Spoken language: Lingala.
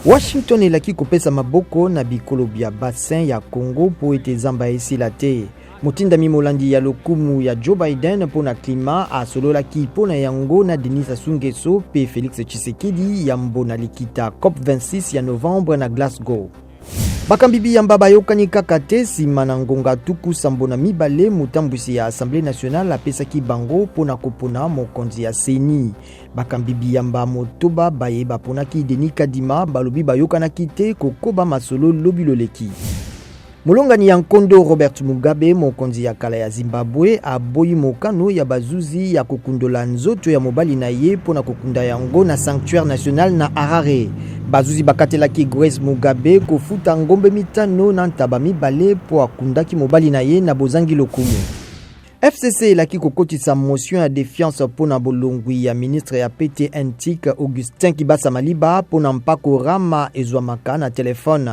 Washington elaki kopesa maboko na bikolo bya bassin ya Congo mpo ete zamba esila te. Motindami molandi ya lokumu ya Joe Biden mpo na climat asololaki mpo na yango na Denis Sassou Nguesso mpe Felix Tshisekedi yambo na likita COP26 ya novembre na Glasgow. Bakambi biyamba bayokani kaka te nsima na ngonga 72 motambwisi ya Assemblee nationale apesaki bango mpo na kopona mokonzi ya CENI. Bakambi biyamba motoba baye baponaki Denis Kadima balobi bayokanaki te kokoba masolo lobi loleki. Molongani ya nkondo Robert Mugabe, mokonzi ya kala ya Zimbabwe, aboyi mokano ya bazuzi ya kokundola nzoto ya mobali na ye mpo na kokunda yango na Sanctuaire national na Harare. Bazuzi bakatelaki Grace Mugabe kofuta ngombe mitano na ntaba mibale mpo akundaki mobali na ye na bozangi lokumu. FCC elaki kokotisa motion ya defiance mpo na bolongwi ya ministre ya PTNTIC Augustin Kibasa Maliba mpo na mpako Rama ezwamaka na telefone.